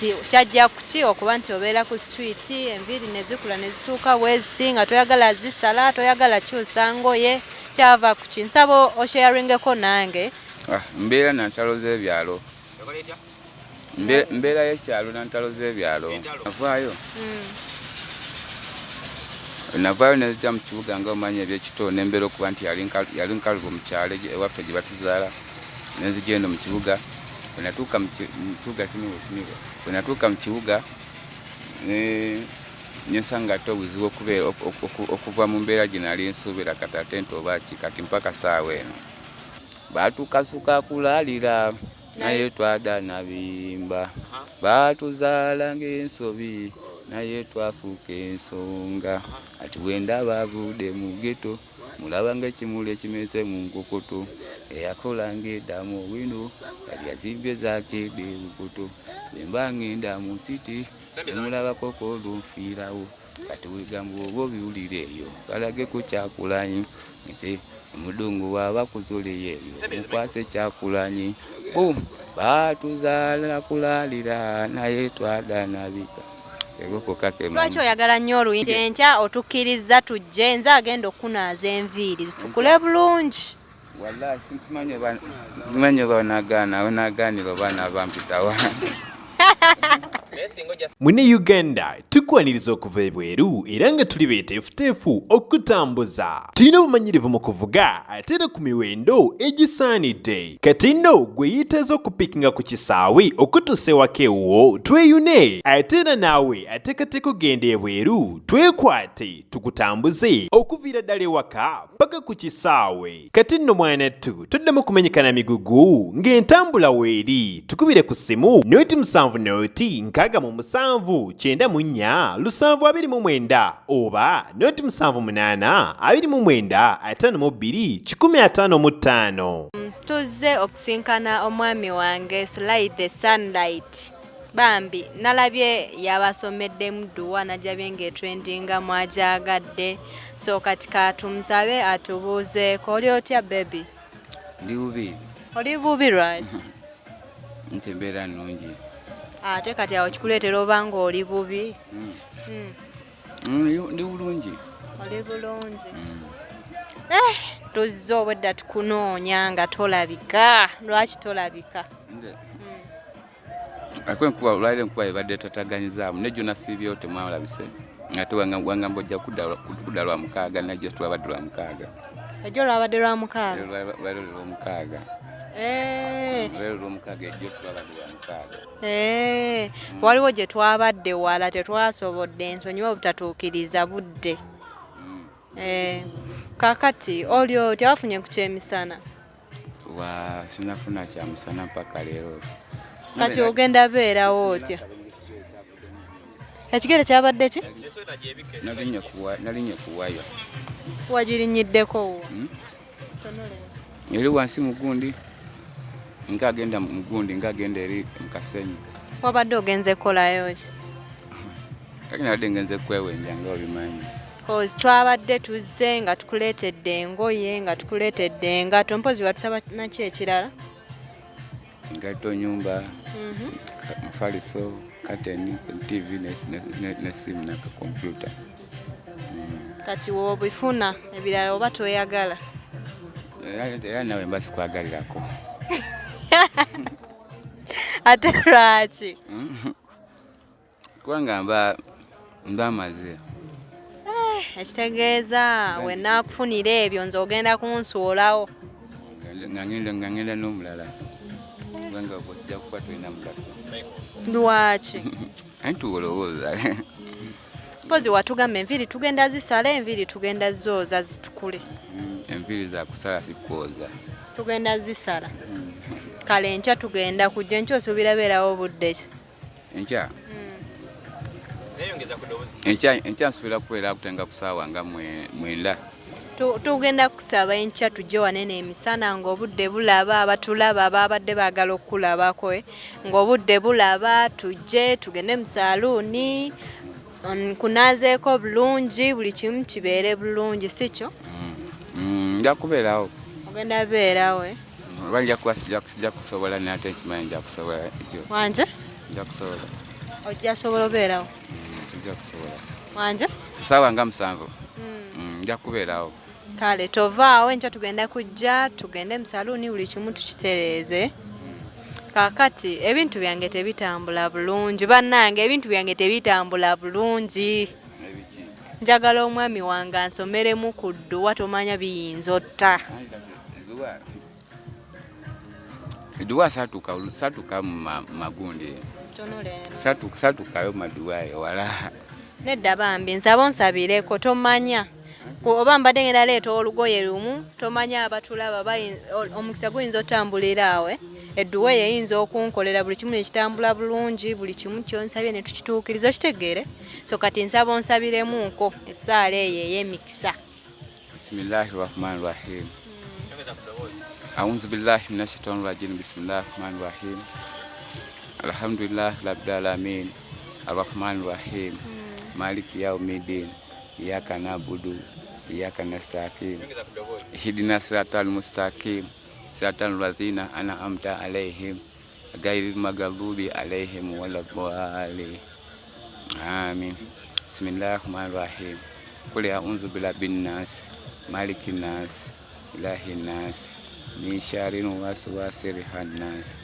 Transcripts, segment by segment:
Nti kyajja kuki okuba nti obeera ku street, enviiri ne zikula ne zituuka bweziti nga toyagala zisala, toyagala kyusa ngoye, kyava kuki? Nsaba osharingeko nange. Ah, mbeera na ntalo z'ebyalo. Mbeera y'ekyalo na ntalo z'ebyalo. Navaayo. Navaayo nenzija mu kibuga nga omanyi ebyekito, nembeera okuba nti yali nkalubo mu kyalo ewaffe gye batuzaala, nenzija eno mu kibuga. Bwe natuuka mu kibuga kino, bwe natuuka mu kibuga nensanga ate obuzibu okubeera okuva mu mbeera gye nali nsuubira, kati ate nti oba ki kati mpaka saawa eno. Batukasuka kulalira naye twada nabimba, batuzaala ng'ensobi naye twafuuka ensonga. Ati bwendaba avudde mu ghetto, mulaba ng'ekimuli ekimeze mu nkokoto, eyakola ng'eddamu owino kati yazimbye zakedde bukoto. Bwe mba ngenda mu city nemulabako kolunfiirawo, kati bigambo oba obiwulira eyo balageko Kyakulanyi nti omudungu bw'aba kuzuliyo eyo mukwase Kyakulanyi. Bu batuzaala kulalira naye twadanabika Lwaki oyagala nnyo oluyimba? Enkya otukkiriza tujje, nze agenda okukunaaza enviiri zitukule bulungi. Wallahi simanyi oba onagaana, onagaanira oba naaba mpitawa. Mune Uganda tukwaniriza okuva ebweru era nga tuli beeteefuteefu okutambuza. Tulina obumanyirivu mu kuvuga ate era ku miwendo egisaanidde. Kati nno gwe yeetaaza okupikinga ku kisaawe okutuusa ewaka ewuwo tweyune, ate era naawe ateekateeka okugenda ebweru twekwate tukutambuze okuviira ddala ewaka paka ku kisaawe. Kati nno mwanattu toddamu kumenyeka na migugu ng'entambula weeri. Tukubire ku ssimu 07 0 67 94 729 oba 078 29 52 155. Tuzze okusinkana omwami wange Sulai the Sunlight. Bambi nalabye yabasomeddemu dduwa, najabye ng'etrendinga, mwagyagadde, so kati katumusabe atubuuzeeko. Oli otya, baby? Ndi bubi. Oli bubi lwaki? Nti embeera nnungi. Ate kati awo kikuleetera oba nga oli bubi? Ndi bulungi. Oli bulungi. Eh, tuzze obwedda tukunoonya nga tolabika. Lwaki tolabika? Nze ate enkuba, olwaliro enkuba ebadde etataganyizaamu, nejjo nasiibyewo temwalabise, ate wangamba ojja kudda lwa mukaaga, najjo twabadde lwa mukaaga. Ejjo lwabadde lwa mukaaga? Lwaliro lwomukaaga. Lwaliro lwomukaaga, ejjo twabadde lwa mukaaga. Eh, waliwo gye twabadde wala, tetwasobodde, ensonyiwa obutatuukiriza budde. Eh, kakati oli otya? Wafunye ku kyemisana? Wa, sinafuna kyamusana mpaka leero. Kati ogenda beerawo otya? Ekigere kyabadde ki? Nalinye kuwaya. Wagirinyiddeko wo? Eri wansi mugundi, ngagenda mugundi, ngagenda eri mukasenyi. Wabadde ogenze kukolayo ki? Kati nabadde ngenze kwewenja nga obimanyi. Cause twabadde tuzze nga tukuleetedde engoye, nga tukuleetedde engatto, mpozi watusaba naki ekirala? Engatto, nyumba, mufaliso, kateni, TV nesimu nakakompyuta. Kati wobifuna, ebirala oba toyagala? Era nawe mba sikwagalirako. Ate lwaki? Kubanga mba maze. Ekitegeeza we naakufunira ebyo nze ogenda kunsuulawo? Nga ngenda n'omulala, kubanga ojja kuba tolina mugaso. Lwaki? Anti olowooza. Mpozi watugamba enviiri tugenda zisala, enviiri tugenda zooza zitukule. Enviiri zakusala, sikwoza. Tugenda zisala. Kale enkya tugenda kujja. Enkya osuubira beerawo obudde ki? Enkya? Enkya nsuubira kubeera kutenga ku saawa nga 9. Tugenda kusaba enkya tujje wanene emisana ng'obudde bulaba, abatulaba babadde baagala okukulabako, eh, ng'obudde bulaba, tujje tugende mu saaluuni, nkunaazeeko bulungi, buli kimu kibeere bulungi, si kyo? Nja kubeerawo. Ogenda beerawo, eh? Oba nja kuba sijja kusobola, naye ate nkimanyi nja kusobola ekyo. Wanje? Nja kusobola. Ojja sobola obeerawo? Nja kusobola. Wanje? Saawa nga 7. Nja kubeerawo. Kale tovaawo, enkya tugenda kujja tugende mu saluuni buli kimu tukitereeze. Kaakati ebintu byange tebitambula bulungi bannange, ebintu byange tebitambula bulungi. Njagala omwami wange ansomeremu ku dduwa, tomanya biyinza otta. Edduwa satuuka mu magundi. Satuukayo maduwa ewala. Nedda bambi, nsaba onsabireko, tomanya. Oba mbadde ngenda leeta olugoye lumu, tomanya abatulaba omukisa guyinza otambulira awo. Edduwa eyo eyinza okunkolera buli kimu ne kitambula bulungi, buli kimu ky'onsabye ne tukituukiriza, okitegeere. So kati nsaba onsabiremuuko essaala eyo ey'emikisa. Bismillahi rahmani rahim. A'udhu billahi minash shaitani rajim. Bismillahi rahmani rahim. Alhamdulillahi rabbil alamin. Arrahmani rahim. Maliki yaumiddin. Iyyaka na'budu iyyaka nasta'in. Ihdina siratal mustaqim. Siratal ladzina an'amta alaihim ghairil maghdubi alaihim waladdallin. Amin. Bismillahir rahmanir rahim. Qul a'udhu birabbin nas, malikin nas, ilahin nas, min sharril waswasil khannas,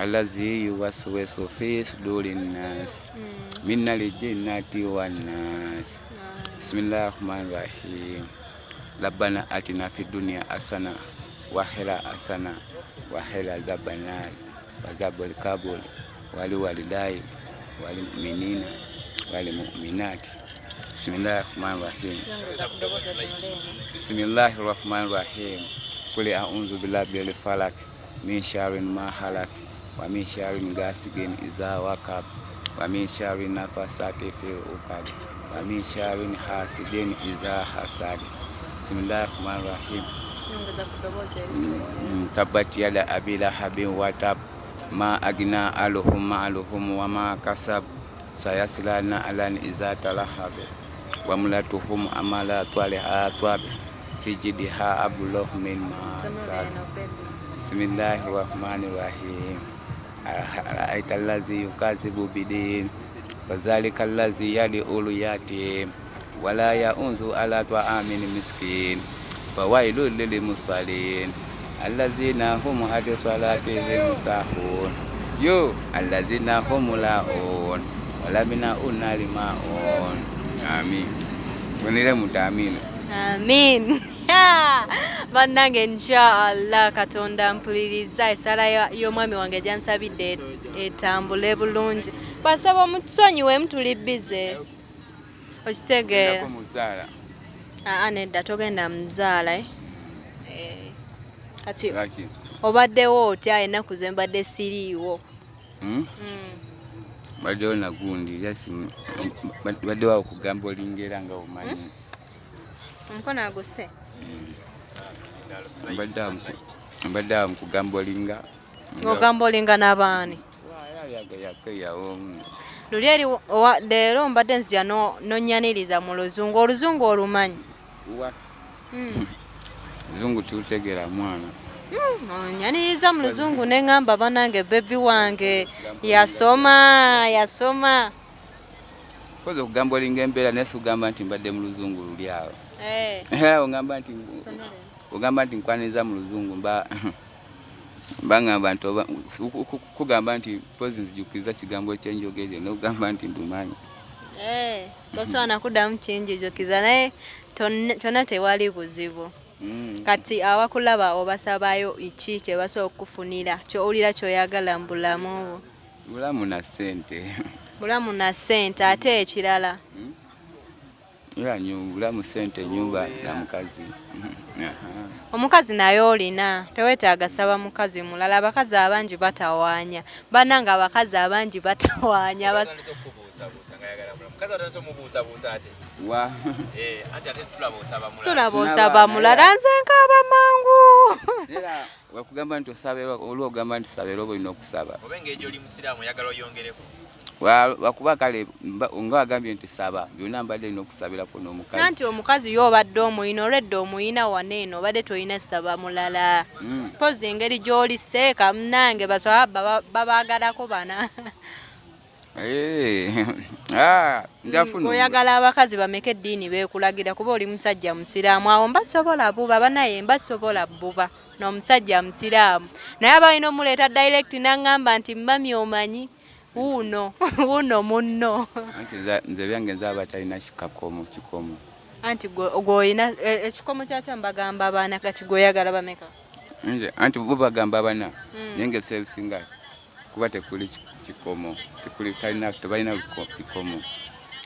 allazi yuwaswisu fi sudurin nas, minal jinnati wan nas. Bismillahir rahmanir rahim. Rabbana atina fid dunya hasana wa akhirah hasana wa qina adhaban nar wa adhabal qabr wal walidai wal mu'minina wal mu'minat. Bismillahir rahmanir rahim. Bismillahir rahmanir rahim. Qul a'udhu birabbil falaq min sharri ma khalaq wa min sharri ghasiqin idha waqab wa min sharri nafasati fil 'uqad wa min sharri hasidin idha hasad. Bismillahir rahmanir rahim. Tabbat yada abi lahabin wa tab ma agna anhu maluhu wa ma kasab sayasla naran idha lahab wa imra'atuhu hammalatal hatab fi jidha hablum min masad. Bismillahir rahmanir rahim. Ara'aita allazi yukadzibu bidin fadhalika allazi yad'ul yatim wala ya'uddu ala ta'amil miskin fawailul lil musallin allazina hum an salatihim sahun yo allazina hum yura'un wa yamna'una al ma'un. Amin. Tunire mutamina. Amin. Bannange, inshallah Katonda mpuliriza essala y'omwami wange gyansabidde etambule bulungi. Basaba omutusonyiwemu, tuli busy. Okitegeera? Muzaala. Aa, nedda, togenda muzaala. Eh. Kati Lwaki? Obaddewo otya ennaku ze mbadde siriiwo? Hmm? Baddewo nagundi yasi baddewo awo kugamba olingera nga omanyi. Omukono aguse. Mbadde awo mukugamba olinga. Ng'ogamba olinga n'abaani? Yakeyawo. Luli eri leero mbadde nzija nonnyaniriza mu luzungu. Oluzungu olumanyi? Wa? Luzungu tutegeera mwana. Onnyaniriza mu luzungu ne ŋŋamba bannange baby wange yasoma yasoma. Koza okugamba olinga embeera naye sikugamba nti mbadde mu luzungu luli awo. Ogamba nti nkwaniriza mu luzungu mba ngamba nti oba kugamba nti pozi nzijukiza kigambo kyenjogedde n'okugamba nti ndumanyi. Eh, tosobola nakuddamu kinjijukiza naye kyonna tewali buzibu. Kati abakulaba obasabayo ki kye basobola okukufunira ky'owulira ky'oyagala mu bulamu bwo? Bulamu na ssente. Bulamu na ssente, ate ekirala? Era bulamu, ssente, ennyumba na mukazi. Aha. Omukazi naye olina, teweetaaga saba mukazi mulala. Abakazi abangi batawaanya bannange, abakazi abangi batawaanya. Atandise okukubuusabuusa ng'ayagala mulala. Mukazi atandise omubuusabuusa ate. Wa? Eh, anti ate tulaba osaba mulala. Tulaba Sinaba, osaba mulala, nze nkaaba mangu. Era wakugamba nti osaba era oli ogamba nti saba era oba olina okusaba. Oba engeri gy'oli musiraamu oyagala oyongereko. Wakuba kale nga wagambye nti saba byonna mbadde nina okusabirako n'omukazi. Nanti omukazi yo obadde omuyina olwedde omuyina wano eno obadde tolina saba mulala. Mpozi engeri gy'oli seeka munnange baswaba babaagalako bana. Eh, ah, njafuna Oyagala abakazi bameka? Eddiini beekulagira, kuba oli musajja musiraamu. Awo mbasobola buba banaye, mbasobola buba n'omusajja musiraamu, naye aba alina omuleeta direct n'aŋŋamba nti mummy, omanyi wuuno wuuno munno. Anti nze byange nze aba talina kikakomo kikomo. Anti gweolina ekikomo kyasa mbagamba abaana, kati gweoyagala bameka? Nze anti bo bagamba bana, naye nga ebiseera ebisinga kuba tekuli kikomo, tekuli, talina, tebalina kikomo.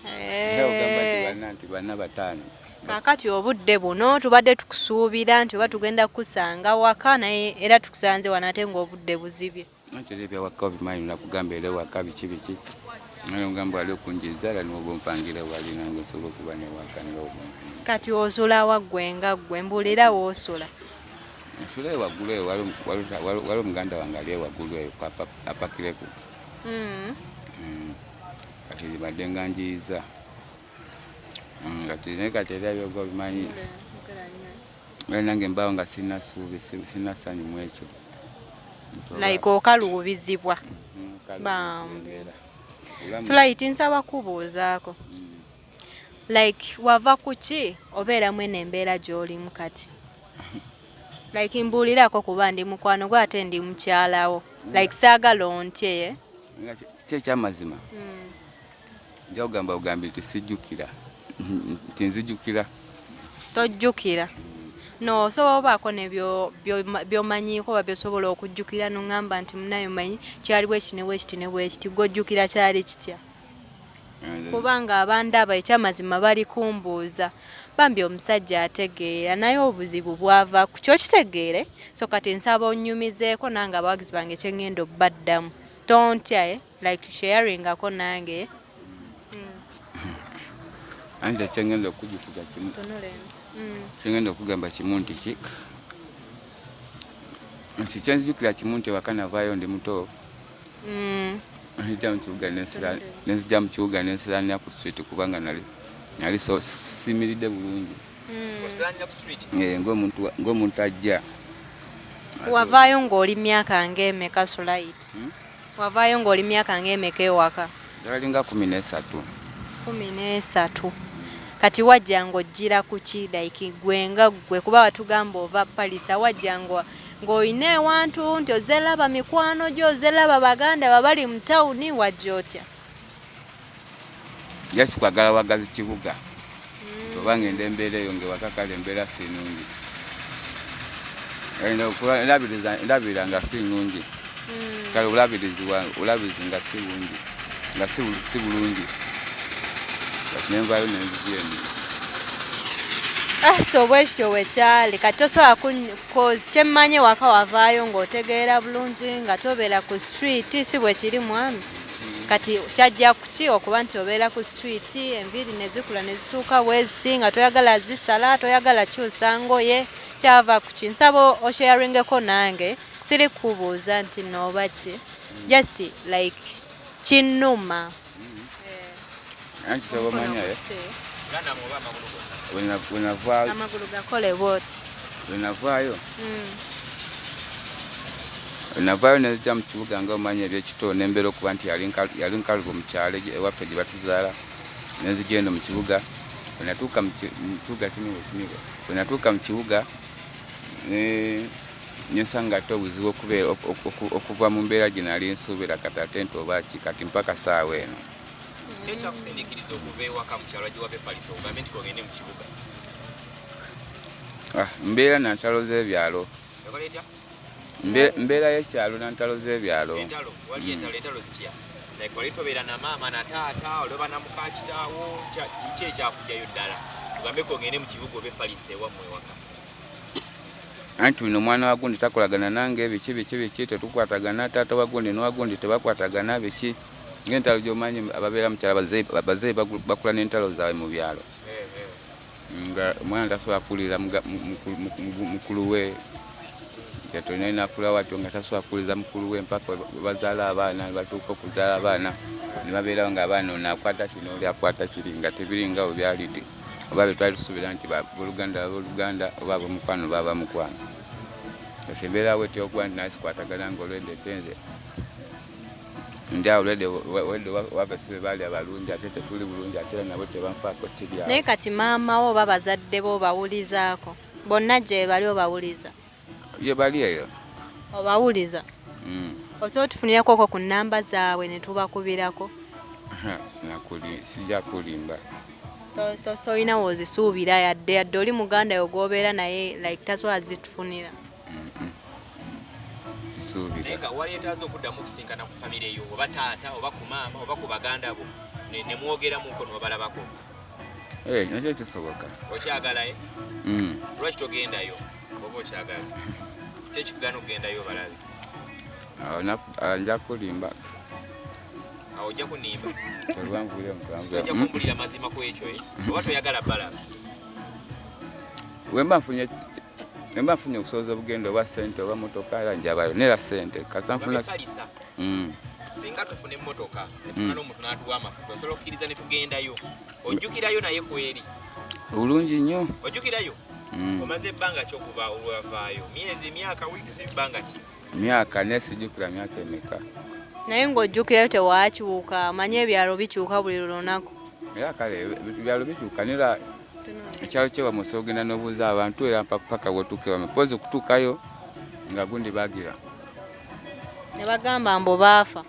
Era ogamba nti bana, nti bana, bataano. Kaakati obudde buno tubadde tukusuubira nti oba tugenda kukusanga waka, naye era tukusanze wano ate ng'obudde buzibye. Anti era ebyawaka obimanyi, nakugamba era ewaka biki biki, naye ogamba wali okunjizaala niwoba ompangira wali, nange nsobola okuba newaka nga obumanyi. Kati osula wa ggwe? Nga ggwe mbuulira woosula. Nsula ewaggulu eyo, waliwo muganda wange ali ewaggulu eyo apakireku. Kati badde nga njiyiza. Kati naye kati era ebyoga obimanyi, era nange mbaawo nga sirina ssuubi, sirina ssanyu mu ekyo. Like okaluubizibwa. Bambi. Sulaiti, nsaba kubuuzaako, like wava ku ki obeeramu eno embeera gy'olimu kati? Like mbuulirako, kuba ndi mukwano gwe ate ndi mukyalawo, like saagala ontye. Ki ekyamazima nja kugamba bugambi nti sijjukira, nti nzijukira. Tojjukira? No, osobola obaako ne byomanyiiko oba byosobola okujjukira noŋŋamba nti munaye omanyi kyali bwekiti ne bwekiti ne bwekiti. Gwojjukira kyali kitya? Kubanga abandaba ekyamazima bali kumbuuza, bambi omusajja ategeera, naye obuzibu bwava ku kyokitegeere. So kati nsaba onnyumizeeko nange abawagizi bange kyeŋŋenda obbaddamu. Tontya, eh? Like sharingako nange. Anti kyengenda okujjukiza kimu, kyengenda okugamba kimu nti ki, nti kyenzijukira kimu nti ewaka navaayo ndi muto, nzija mu kibuga nenzija mu kibuga nensiranira ku street, kubanga nali so simiridde bulungi. Osiranira ku street? Eh, ng'omuntu ajja. Wavaayo ng'oli myaka ng'emeka, Sulayiti? Wavaayo ng'oli myaka ng'emeka ewaka? Galinga 13. 13. Kati wajja ng'ojjira ku ki? Like gwe nga ggwe, kuba watugamba ova Palisa, wajja ng'olina ewantu nti ozze laba mikwano gyo, ozze laba baganda babali mu tawuni, wajja otya? Just kwagala wagazi kibuga, oba ngenda embeera eyo ngaewaka kale embeera si nungi. Ndabirira nga si nungi kale, obulabirizi obulabirizi nga si bungi, nga si bulungi, kati nenvaayo nenzija eno. Ah, so bwekityo bwekyali. Kati tosobola cause kyemmanyi ewaka wavaayo ng'otegeera bulungi, nga tobeera ku street, si bwe kiri mwami? Kati kyajja kuki okuba nti obeera ku street, enviiri ne zikula ne zituuka bweziti, nga toyagala zisala, toyagala kyusa ngoye? Kyava kuki? Nsaba osharingeko nange, siri kubuuza nti nooba ki, just like kinnuma. Anti kyobamanya Ganda oba amagulu gonna? Wenavaayo Amagulu gakole bwoti. Wenavaayo wenavaayo nenzija mu kibuga, nga omanyi ebyekito, nembeera okuba nti yali nkalubo mu kyalo ewaffe gye batuzaala, nenzija eno mu kibuga. Wenatuuka mu kibuga kiniwe kiniwe, wenatuuka mu kibuga nensanga ate obuzibu okubeera okuva mu mbeera gye nali nsuubira, kati ate nti oba ki, kati mpaka saawa eno. Ki ekyakusindiikiriza okuva ewaka mu kyalo gye wava e Palisa ogambe nti kogende mu kibuga? Ah, mbeera na ntalo z'ebyalo. Ekola etya? Mbeera y'ekyalo na ntalo z'ebyalo. Entalo? Wali entalo? Entalo zitya? Like wali tobeera na maama na taata, olioba na muka kitaawo? Kiki ekyakugyayo ddala ogambe kogende mu kibuga oba e Palisa ewammwe ewaka? Anti bino omwana wa gundi takolagana nange, biki biki biki, tetukwatagana, taata wa gundi n'owa gundi tebakwatagana, biki, ng'entalo gy'omanyi ababeera mu kyalo, abazeeyi bakula n'entalo zaabwe mu byalo, nga omwana tasobola kuwuliriza mukulu we. Tolina nakula watyo nga tasobola kuwuliriza mukulu we, mpaka we bazaala abaana, ne batuuka okuzaala abaana ne babeerawo nga abaana ono akwata kino, oli akwata kiri, nga tebiringa bwe byali nti oba bye twali tusuubira nti abooluganda abooluganda oba abomukwano baba mukwano. Kati embeera bwetyo okuba nti naye sikwatagana nga olwedde ate nze. Ndi awo already wedde wabasibe baali abalungi ate tetuli bulungi ate era nabo tebanfaako kiri awo. Naye kati maama wo oba bazadde bo obawulizaako? Bonna gyebali obawuliza? Gye bali eyo. Obawuliza? Mm. Osobola otufunirako ko ku nnamba zaabwe ne tubakubirako? Sinakuli sijja kulimba. Tolina w'ozisuubira yadde yadde oli muganda yo gw'obeera naye like tasobola zitufunira. Sisuubira. Naye nga waleetaaze okuddamu okusinkana ku famire yo oba taata oba ku maama oba ku baganda bo ne mwogeramuko n'obalabako. Eh, nakyo kisoboka. Okyagala eh? Mm. Lwaki togendayo oba okyagala? Ki ekikugaana okugendayo obalabe? Awo nja kulimba. Awo ojja kunimba. Olwanvulira mutambula. Ojja kumbulira mazima ku ekyo eh? Oba toyagala balaba. Wemba nfunye wemba nfunye obusobozi obugenda oba ssente oba motoka era njabayo nera ssente kasita nfuna. Mm. Singa tufuna emmotoka netufuna n'omuntu n'atuwa amafuta osobola okukkiriza ne tugendayo ojjukirayo naye kweri bulungi nnyo ojjukirayo mm. Omaze ebbanga ki okuva olwavaayo myezi myaka weeks ebbanga ki myaka naye sijjukira myaka emeka naye ng'ojjukirayo tewakyuka manye ebyalo bikyuka buli lunaku era kale ebyalo bikyuka nera ekyalo kyewamwe osobola ogenda n'obuuza abantu era paka wotuuka ewamwe pozi okutuukayo nga gundi bagira ne bagamba mbu baafa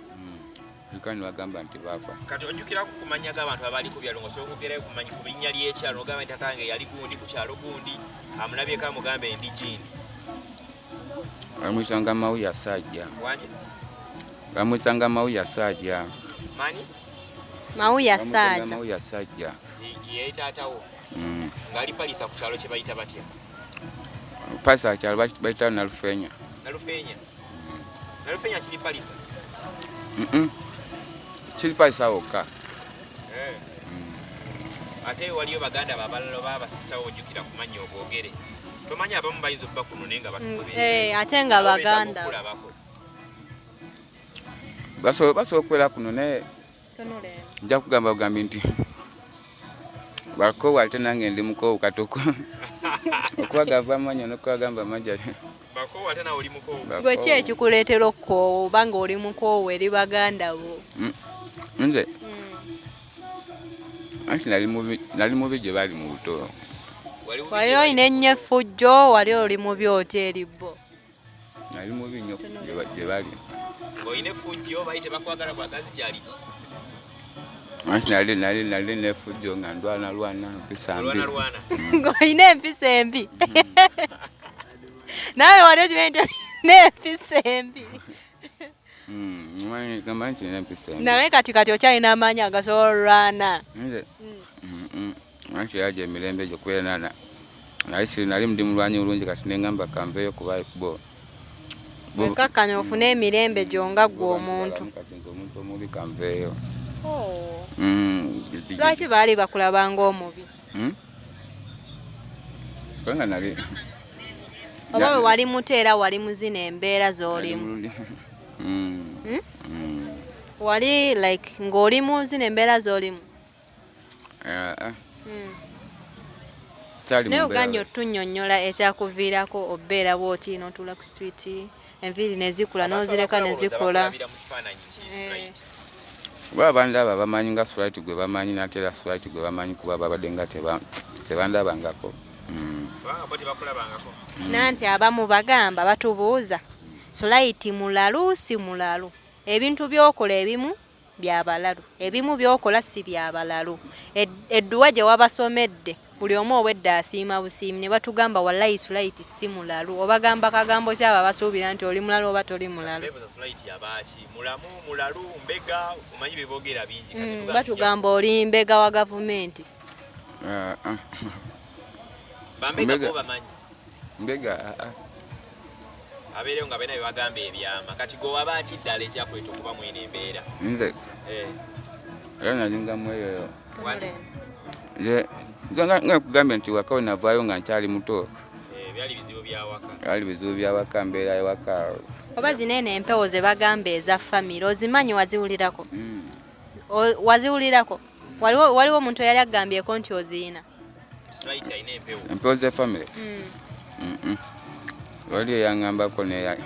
Nka ne bagamba nti baafa. Kati ojjukirako ku mannya g'abantu abaali ku byalo ng'osobola okwogerayo ku mannya ku linnya ly'ekyalo n'ogamba nti taata wange yali gundi ku kyalo gundi amulabyeko amugambe ndi gindi. Bamuyitanga Mawuya Sajja. Wangi? Bamuyitanga Mawuya Sajja. Mani? Mawuya Sajja. Mawuya Sajja. Ye taata wo. Mm. Ng'ali Palisa ku kyalo kye bayita batya? Palisa kyalo bayita Nalufeenya. Nalufeenya. Nalufeenya kiri Palisa? Kiri Palisa wokka. Eh. Ate waliyo baganda babalala oba abasisita wo ojjukira ku mannya oboogere. Tomanyi abamu bayinza okuba kuno naye nga batugoberera. Eh, ate nga baganda. Basobola okubeera kuno naye nja kugamba bugambi nti bakoowu ate nange ndi mukoowu kati okubagamba amannya n'okubagamba amannya. Bakoowu ate nawe oli mukoowu. Gwe ki ekikuleetera okukoowa oba nga oli mukoowu eri baganda bo? Nze anti nali mubi gye bali mu buto. Wali olina ennyo effujjo, wali oli mubi otya eri bo? Nali mubi nnyo gye bali. Ng'olina effujjo bali tebakwagala bwagazi kyali ki? Anti nali nali nali n'effujjo nga ndwanalwana mpisa mbi. Olwanalwana. Ng'olina empisa embi. Naawe wali okimanyi nti olina empisa embi. Gamba nti nina empisa embi. Naye kati kati okyalina amaanyi agasobola olwana. Nze anti era gye emirembe egyo kubeera na nali siri nali ndi mulwanyi bulungi kati ne ngamba kanveeyo kuba bo. Wekkakkanya ofune emirembe gyo nga ggwe omuntu. Kati nze omuntu omubi kanveeyo. Oh. Lwaki baali bakulaba ng'omubi? Kubanga nali oba bwe wali muto era wali muzina embeera z'olimu. Wali like ng'oli muzina embeera z'olimu? Kyali Naye mu mbeera oganye otunnyonnyola ekyakuviirako obeera bw'oti n'otuula ku street enviiri ne zikula n'ozireka ne zikula. Bakulabira mu kifaananyi ki Sprite? Kuba bandaba bamanyi nga Sprite gwe bamanyi nate era Sprite gwe bamanyi kuba babadde nga tebandabangako. Kubanga bo tebakulabangako. Nanti abamu bagamba batubuuza Sprite mulalu si mulalu ebintu by'okola ebimu bya balalu ebimu by'okola si bya balalu edduwa gye wabasomedde buli omu obwedda asiima busiimi ne batugamba wallahi Sprite si mulalu obagamba kagambo ki abo abasuubira nti oli mulalu oba toli mulalu. Beebuuza Sprite abaaki mulamu mulalu mbega omanyi bye boogera bingi kati tugamba Batugamba oli mbega wa gavumenti. Bambega bo bamanyi. Mbega. Abeereyo nga balina bye bagamba ebyama kati gwe wabaaki ddala ekyakuleeta okuba mweno embeera? Nze. Eh. Era nalinga mweyo. Wali? Nze nga nkugambye nti waka we navaayo nga nkyali muto. Byali bizibu bya waka. Byali bizibu bya waka, mbeera ewaka. Oba zinene empewo ze bagamba eza famire ozimanyi waziwulirako? Waziwulirako? Waliwo omuntu eyali agambyeko nti oziyina? Sprite alina empewo. Empewo ze famire? Wali eyaŋŋambako neya.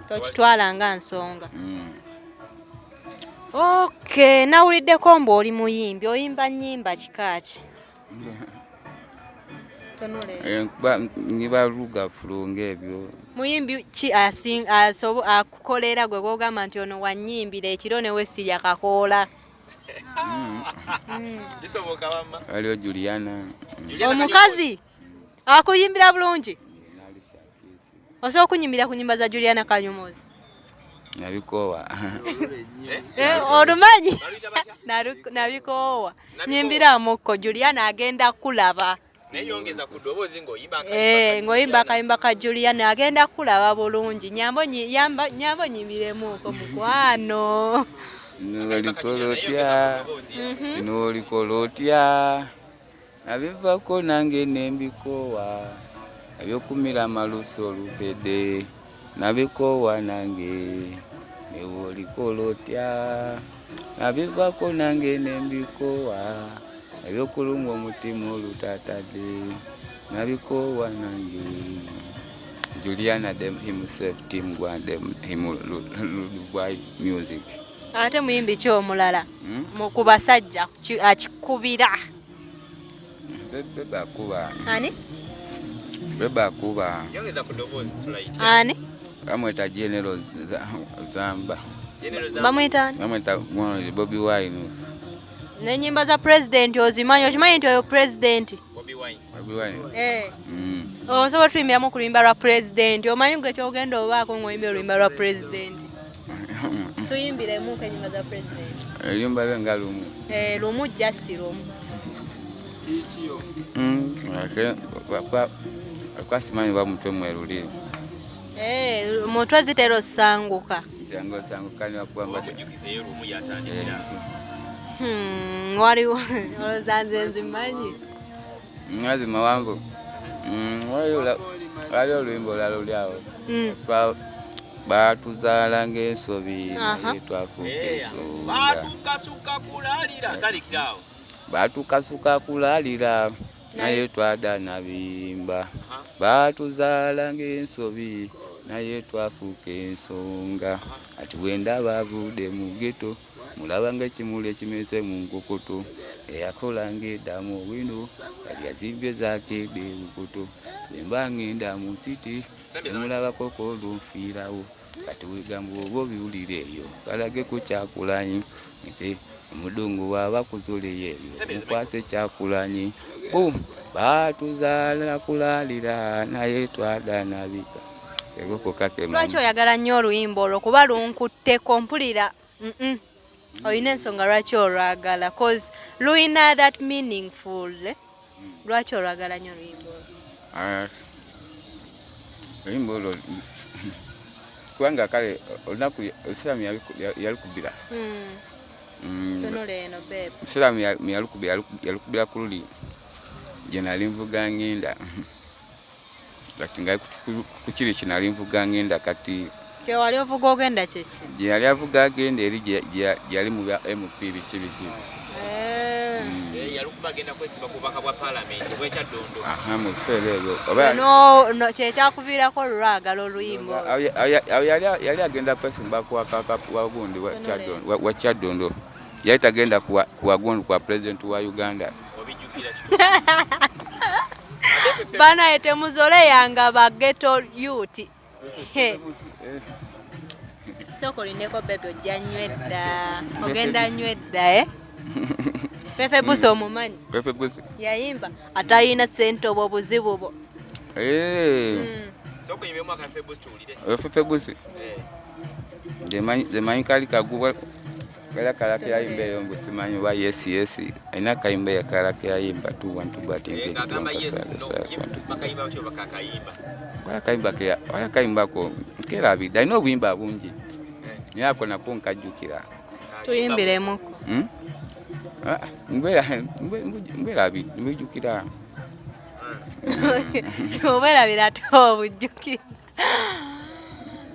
Tokitwala nga nsonga. Okay, nawuliddeko mbu oli muyimbi, oyimba nnyimba kika ki? Eh, nyiba luga fulo ng'ebyo. Muyimbi ki akukolera gwe gwogamba nti ono wanyimbira ekiro ne wesirya kakoola? Kisoboka wamma. Waliwo Juliana. Omukazi akuyimbira bulungi? Osobola okunyimbira ku nyimba za Juliana Kanyomozi? Nabikoowa. Eh, olumanyi nabikoowa. Nyimbiramuko Juliana agenda kulaba. Naye yongeza ku ddoboozi ng'oyimba eh, ng'oyimba akayimba ka Juliana agenda kulaba bulungi. Nyambo nyambo nyimbiremuko mukwano. Nolikola otya? Nolikola otya? Nabivako nange nembikoowa, ebyokumira amalusu olupedde nabikoowa nange. Newolikola otya? Nabivako nange nembikoowa, ebyokulumwa omutima olutatadde nabikoowa nange. Juliana dem himself team gwa dem him Lubwai music. Ate muyimbi ki omulala ku basajja akikubira? Bebe akuba. Ani? Bebe akuba. Yongeza ku ddoboozi Sulaiti. Ani? Bamweta General Zamba. Bamweta ani? Bamweta Bobi Wine. N'ennyimba za president ozimanyi? Okimanyi nti oyo president? Bobi Wine. Bobi Wine. Eh. Osobola tuyimbiramu ku luyimba lwa president. Omanyi gwe kyogenda obaako ng'oyimbira oluyimba lwa president. Tuyimbiremu ku ennyimba za president. Oluyimba lwe nga lumu. Eh, lumu just lumu. Kwasimanyi ba mutwe mweruli. Eh, mutwe zitera osanguka. Jangu osanguka ni wakuba mbadde. Omujukizeeyo lumu yatandikira. Waliwo olowooza nze nzimanyi. Ngazi mawanvu. Waliwo oluyimba olulala luli awo. Baatuzaala ng'ensobi naye twafuuka ensonga. Baatukasuka kulalira. Tandikira awo. Baatukasuka kulalira naye twada nabimba. Baatuzaala ng'ensobi naye twafuuka ensonga. Ati bwe ndaba avudde mu ghetto mulaba ng'ekimuli ekimeze mu nkokoto. Eyakola ng'eddamu owino kati yazimbye zaakedde bukoto. Bwe mba ngenda mu city nemulabako kolunfiirawo. Kati bigambo oba obiwulira eyo kalage ku Kyagulanyi nti omudungu bw'aba kuzuliyo ebyo mukwase Kyagulanyi. Boom! Baatuzaala kulalira naye twada nabika. Lwaki oyagala nnyo oluyimba olwo? Kuba lunkutteko mpulira. Olina ensonga lwaki olwagala? Cause luyina that meaningful. Lwaki olwagala nnyo oluyimba olwo? Oluyimba olwo kubanga kale olunaku Osiramu yalukubira. Tunula eno babe. Osiramu yalukubira ku luli gye nali nvuga ngenda. Kati nga ku kiri kye nali nvuga ngenda kati. Kye wali ovuga ogenda kye ki? Gye yali avuga agenda eri gye yali mu bya MP biki biki. Yalukuba agenda kwesiba ku bubaka bwa paalamenti obw'ekyaddondo. Aha, mu biseera ebyo. No, kye kyakuviirako olwagala oluyimba olwo. Awo yali agenda kwesimba ku wagundi wa Kyaddondo. Yali tagenda kuwa gundi kwa president wa Uganda. Obijjukira kituufu. Banaye temuzoleyanga ba ghetto youth. Sooka olindeko baby, ojja nywedda. Ogenda nywedda eh? Fefe Busi omumanyi? Fefe Busi. Yayimba atayina ssente obwo buzibu bwo. Sooka oyimbemu aka Fefe Busi tuwulire. Fefe Busi. Nze manyi kali kaguba kala kala kayimba eyo mbu simanyi oba yes yes alina akayimba eyo kala kayimba tu wantu bati Ng'agamba yes no bakayimba batyo bakakayimba. Wala akayimbako nkerabidde, alina obuyimba bungi naye ako nako nkajjukira. Tuyimbiremuko. Mbwerabidde, mbijjukira. Oberabira ate obujjukira.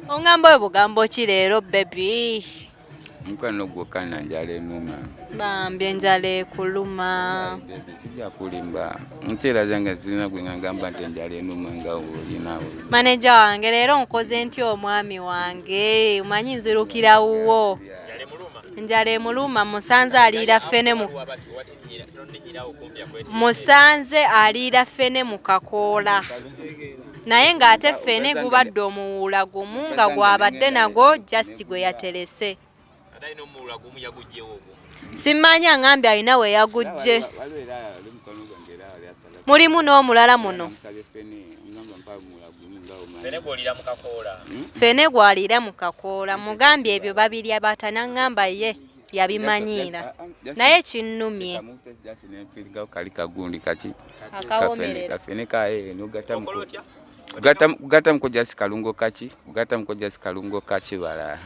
Ongamba oyo bugambo ki leero baby? Mukwano gwokka na njala ennuma. Bambi enjala ekuluma. Sijja kulimba, nteera zange zirina gwe ngamba nti enjala ennuma nga olinawo. Maneja wange leero nkoze ntya omwami wange? Omanyi nzirukira wuwo. Njala emuluma. Enjala emuluma. Musanze aliira ffene mu musanze aliira ffene mu kakoola, naye ng'ate ffene gubadde omuwuula gumu nga gwabadde nagwo just gwe yaterese. Ate alina omuwula gumu, yagugyewo ogwo? Simanyi, aŋambye alina we yagujje. Waliwo era oli mukwano gwange, era wali asala. Mulimu n'omulala muno. Musabye ffene, ngamba mpa mula gumu nga omanyi. Fene gwolira mu kakoola? Ffene gwaliira mu kakoola. Mugambye ebyo babirya batanaŋŋamba ye yabimanyiira, naye kinnumye. Kali kagundi kaki? Akawomerera. Kafene kae nogatamu. Okola otya? Kugatamuko just kalungo kaki, kugatamuko just kalungo kakibala.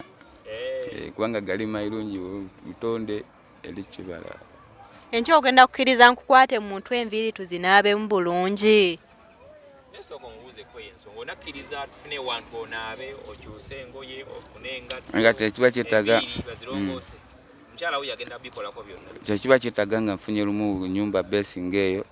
Eh. Eh, kubanga gali mairungi butonde eri kibala. Enkya ogenda kukkiriza nkukwate mu mutwe, enviiri tuzinaabemu bulungi? Naye sooka onguuzeko ensonga, onakkiriza tufune ewantu onaabe, okyuse engoye, ofune engatto? Engatto ekiba kyetaaga- Enviiri bazirongoose, mukyala we yagenda bikolako byonna. Kyekiba kyetaaga nga nfunye lumu nyumba besi ngaeyo.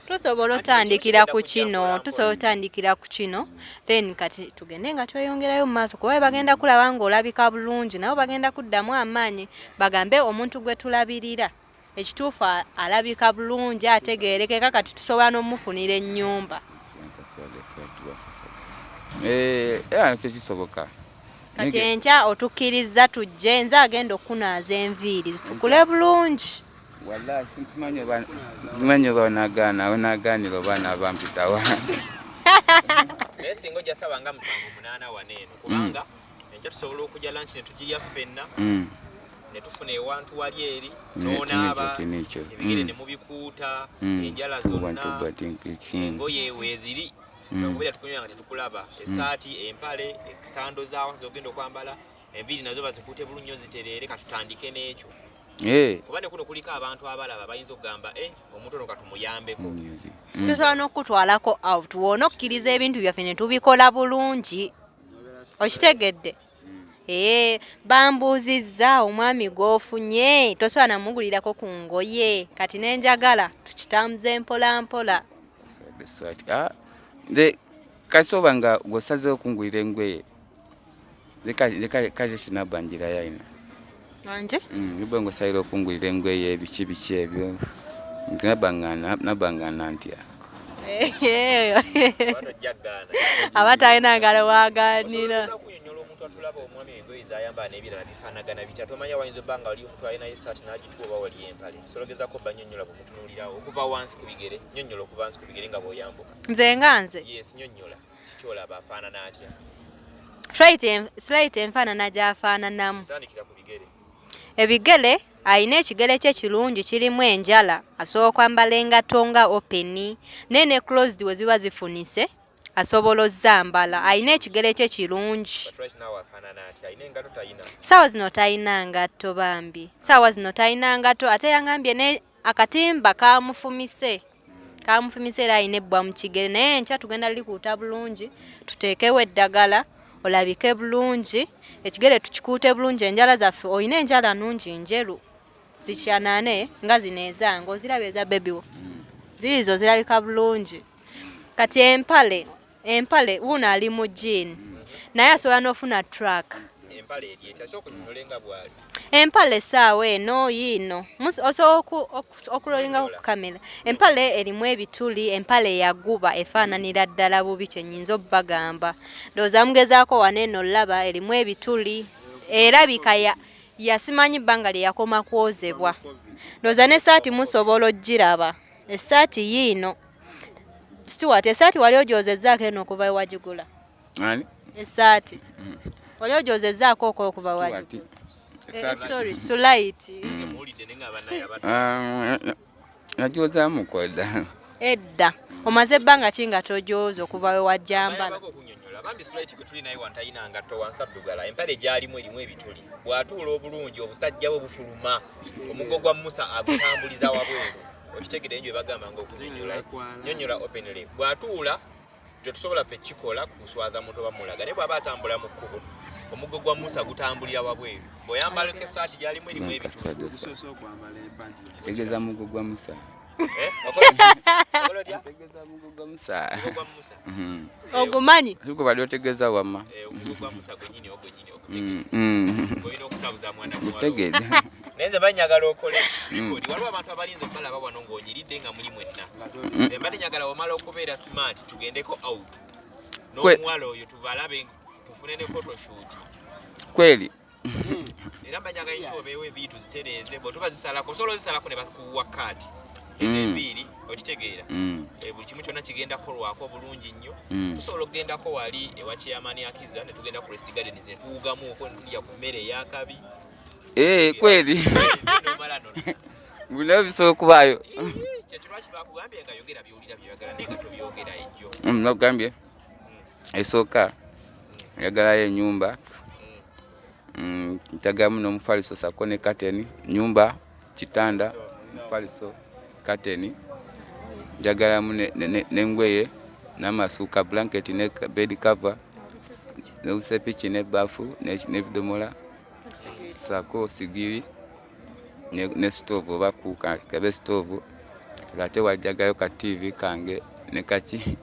Tusobola otandikira ku kino, tusobola otandikira ku kino, then kati tugende nga tweyongerayo mu maaso, kuba bagenda kulaba ng'olabika bulungi, nabo bagenda kuddamu amaanyi, bagambe omuntu gwe tulabirira ekituufu alabika bulungi, ategeerekeka, kati tusobola n'omufunira ennyumba. Eh, era nakyo kisoboka. Kati enkya otukkiriza tujje, nze agenda okunaaza enviiri zitukule bulungi? Wallahi simanyi oba onagaana, onagaanira oba nabampitawa. Naye singa ojja saba nga 7, 8 wano eno, kubanga enkya tusobola okujja, lunch ne tugirya ffenna, ne tufuna ewantu wali eri n'onaaba Tinikyo. ebigere ne mubikuuta, enjala zonna, engoye weeziri, okubeera tukunywa nga tetukulaba, esaati, empale, esando zaawo zogenda okwambala, enviiri nazo bazikuute bulungi nnyo zitereere. Katutandike n'ekyo, kuba ne kuno kuliko abantu abalaba bayinza okugamba, "Eh, omuntu ono katumuyambeko." Tusobola n'okukutwalako out wona okkiriza ebintu byaffe ne tubikola bulungi, okitegedde? Ee, bambuuzizza omwami gw'ofunye tosobola namugulirako ku ngoye, kati nenjagala tukitambuze mpola mpola. Nze kasoba nga gwosazeewo okungulira engoye, kaje kinabba njira yaina. Anje? Niba ngosalira okungulira engoye, biki biki ebyo, nze nabanga ntya. Oba tojja kugaana. Aba talina ngalo waganira. Osobola okunyonnyola omuntu atulaba, omwami engoye zayambala n'ebirala bifaanagana bitya? Tomanya, wayinza obba nga wali omuntu alinayo esaati n'agituwa, oba wali empale. Osobola ogezaako banyonnyola bwemutunuulirawo okuva wansi ku bigere? Nyonnyola okuva wansi ku bigere nga bw'oyambuka. Nze nga nze? Yes, nyonnyola kikyolaba, afaanana atya? Straight enfaanana gy'afaananamu. Tandikira ku bigere. Ebigere, alina ekigere kye kirungi, kirimu enjala, asobola okwambala engatto nga open, naye ne closed we ziba zifunise asobola ozambala. Alina ekigere kye kirungi. But right now afaanana atya? Alina engatto, talina? Saawa zino talina ngatto bambi, saawa zino talina ngatto, ate yangambye ne akatimba kamufumise, kamufumise, era alina ebbwa mu kigere, naye enkya tugenda likuuta bulungi, tuteekewo eddagala olabike bulungi, ekigere tukikuute bulungi. Enjala zaffe, olina enjala nungi njeru zikyanane nga zino ezange, oziraba eza baby wo zirizo zirabika bulungi. Kati empale wuno ali mu jean, naye asobola n'ofuna track. Empale eri etya? Sooka onyonyole nga bw'ali. Empale essaawa eno yiino. Osobola okulolingako ku kamera. Empale erimu ebituli, empale yaguba, efaananira ddala bubi. Kyenyinza obbagamba, ndowooza mugezaako wano eno olaba erimu ebituli, erabika yasimanyi bbanga lye yakoma kwozebwa. Ndowooza n'essaati musobola ogiraba, essaati yiino. Stuart, essaati wali ogyozezzaako eno okuva ewagigula? Ani? Essaati wali ogyozezzaako oko okuva wagigula? Eh, sorry, Sulait. Muwulidde naye nga banaye abantu. Ah, nagyozaamuko dda. Edda omaze ebbanga ki nga tojooza okuva we wajjambala? Bayambako okunyonnyola bambi. Sulait gwe tuli naye wantalina ngatto, wansi addugala, empale gyalimu erimu ebituli, bw'atuula obulungi obusajja bwe bufuluma, omugo gwa Musa agutambuliza wabweru, okitegedde? Enjo ebagamba nga okunyonnyola, nyonnyola openly. Bw'atuula tetusobola ffe kikola kuswaza muntu oba mulaga, naye bw'aba atambula mu kkubo omuggo gwa Musa gutambulira wabweru bw'oyambalako essaati gyalimu erimu ebituli. Tegeza mugo gwa Musa. Eh, okola ki? Otegeza mugo gwa Musa. Gwa Musa. Ogumanyi? Gwe bali otegeza wamma. Omugo gwa Musa gwenyini ogwo nyini ogutegedde. Olina okusabuza mwana muwala. Gutegedde. Naye nze banyagala okole record. Waliwo abantu abalinze okubalaba wano ng'onyiridde nga muli mwenna. Nze mbadde njagala omala okubeera smart tugendeko out. N'omuwala oyo tubalabe tufune ne photoshoot. Kweli. Era mbanyaga nti obeewo enviiri tuzitereeze bwe tuba zisalako osobola ozisalako ne bakuwa kaati ezo enviiri okitegeera. Buli kimu kyonna kigenda kukolwako bulungi nnyo. Tusobola okugendako wali ewa chairman Akiza ne tugenda ku Rest Gardens ne tuwugamuuko ne tulya ku mmere ey'akabi. Kweli. Nomala no. Bino bisobola okubaayo. Kyekyo lwaki bakugambye nga yogera by'owulira by'oyagala naye nga tobyogera ejjo. Nakugambye esooka njagalayo ennyumba. Njagalamu n'omufaliso ssaako ne kateni, nyumba, kitanda, mufaliso, kateni. Njagalamu n'engoye n'amasuuka, blanket ne bed cover n'obusepiki n'ebbaafu n'ebidomola ssaako sigiri ne stove oba cooker kabe stove ate wajjagayo ka TV kange ne kaki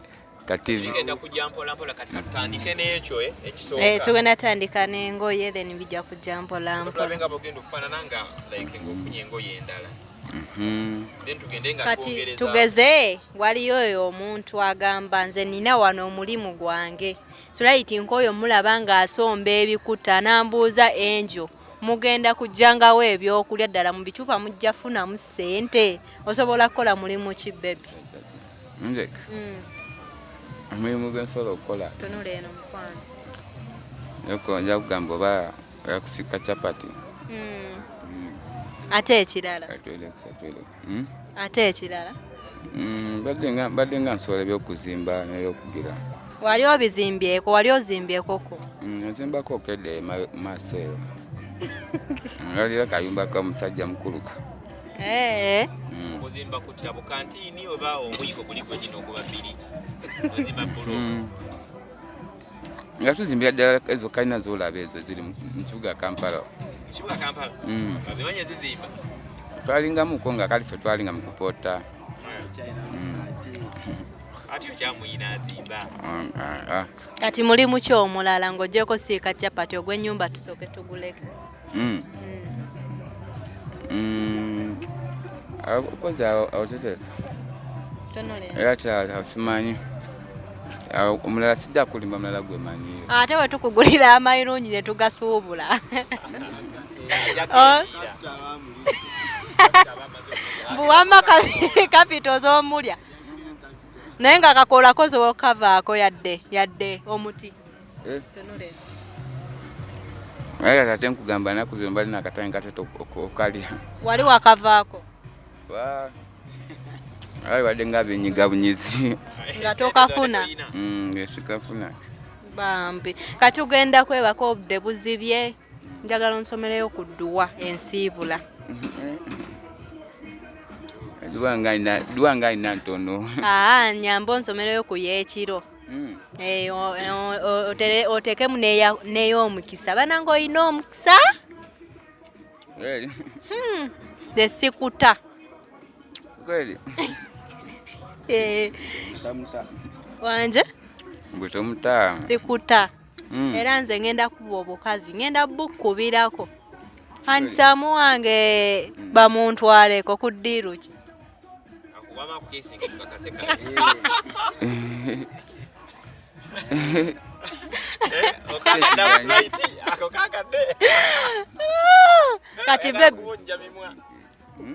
ka TV. Bigenda kujja mpola mpola kati katutandike n'ekyo ekisooka. Tugenda tandika n'engoye then bijja kujja mpola mpola. Tulabe nga bw'ogenda okufaanana nga like ng'ofunye engoye endala. Then tugende nga Kati twongereza. tugeze waliyo oyo omuntu agamba nze nina wano omulimu gwange. Sulaiti nk'oyo mulaba ng'asomba ebikuta n'ambuuza enjo mugenda kujjangawo ebyokulya ddala mu bicupa mujja funamu ssente osobola kukola mulimu ki baby? Nze omulimu gwe nsobola okukola. Tunula eno mukwano. Yoko nja kugamba oba oyakusika chapati. Ate ekirala? Atweleka. Ate ekirala? Mbadde nga nsobola ebyokuzimba n'ebyokugira. Wali obizimbyeko, wali ozimbyekoko? Nzimbako okedde maaso eyo. Waliwo kayumba k'omusajja mukuluka. Ozimba kutya bukantiini oba omuyiko guli gwe gino oguba bbiri? Ozimba bbulooka? Nga tuzimbira ddala ezo kalina z'olaba ezo ziri mu kibuga Kampala. Mu kibuga Kampala? Ozimanyi ezizimba? Twalingamuko nga kali ffe twalinga mu kupoota. Ate okyamuyina azimba. Kati mulimu ki omulala ng'oggyeko siika chapati ogw'ennyumba tusooke tuguleke? Okozi awo teteeka. Era simanyi. Omulala sijja kulimba mulala gwe manyiyo. Ate we tukugulira amayirungi ne tugasuubula. Mbu wamma kapito z'omulya. Naye nga kakoolako osobola okukavaako yadde omuti. Naye ate nkugamba ennaku zino balina akatale kateta okalya. Wali wakavaako? Ayi wadde nga binyiga bunyizi. Nga tokafuna? Sikafuna. Bambi. Kati tugenda kwebaka obudde buzibye. Njagala onsomereyo ku dduwa ensiibula. Dduwa nga alina ntono. Nyamba onsomereyo ku y'ekiro. Oteekemu n'ey'omukisa. Banange olina omukisa? Kweli. The sikuta. Kweli. Tomuta. Wanje? Gwe tomuta. Sikuta. Era nze ngenda kuba obukazi, ngenda bukkubirako. Handsome wange bamuntwaleko ku ddiiru ki? Akuwama akukeesinga tukakase kale. Kati baby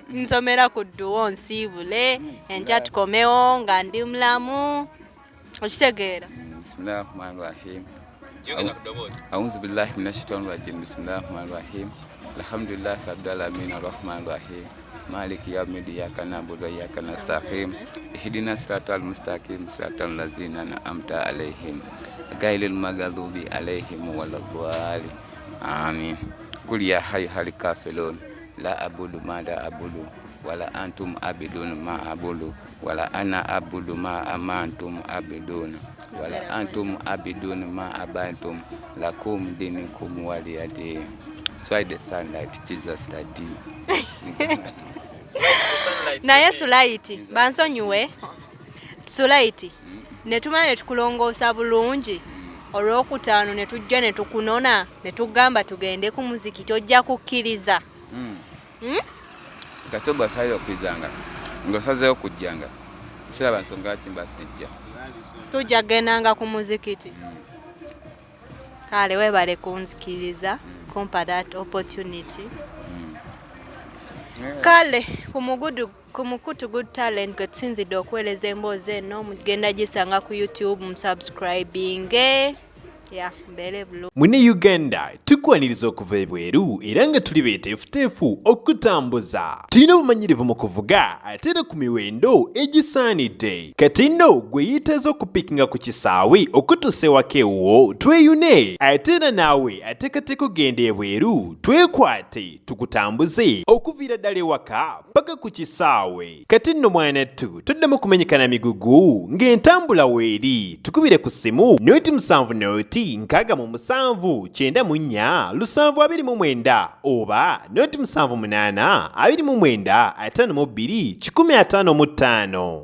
nsomera ku dduwa onsiibule enkya tukomewo nga ndi mulamu okitegeera. Bismillahi rahmani rahim. A'udhu billahi minash shaitani rajim. Bismillahi rahmani rahim. Alhamdulillahi rabbil alamin arrahmani rahim. Maliki yawmiddin iyyaka na'budu wa iyyaka nasta'in. Ihdina siratal mustaqim siratal ladzina an'amta alaihim ghairil maghdubi alaihim waladdallin. Amin. Qul ya ayyuhal kafirun la a'budu ma ta'budu wala antum abidun ma a'budu wala ana abudu ma amantum abidun wala antum abidun ma abantum lakum dinukum waliyadin. Swai the sunlight, Jesus daddy. Naye Sulaiti bansonyiwe. Sulaiti ne tumala ne tukulongoosa bulungi olwokutaano ne tujja ne tukunona ne tugamba tugende ku muzikiti ojja kukkiriza? Kati oba osazeewo okujjanga, ng'osazeewo okujjanga, siraba nsonga lwaki mba sijja. Tujja kugendanga ku muzikiti. Kale weebale kunzikiriza kumpa that opportunity. Kale ku mugudu ku mukutu Good Talent kwe tusinzidde okuweereza emboozi eno, mugenda gisanga ku YouTube, musubscribinge ya mbeere bulungi. Mune Uganda tukwaniriza okuva ebweru era nga tuli beeteefuteefu okutambuza. Tulina obumanyirivu mu kuvuga ate era ku miwendo egisaanidde. Kati nno gwe yeetaaza okupikinga ku kisaawe okutuusa ewaka ewuwo tweyune, ate era naawe ateekateeka okugenda ebweru twekwate tukutambuze okuviira ddala ewaka paka ku kisaawe. Kati nno mwanattu toddamu kumenyeka na migugu ng'entambula weeri. Tukubire ku ssimu 07 0 67 94 729 oba 078 29 52 155.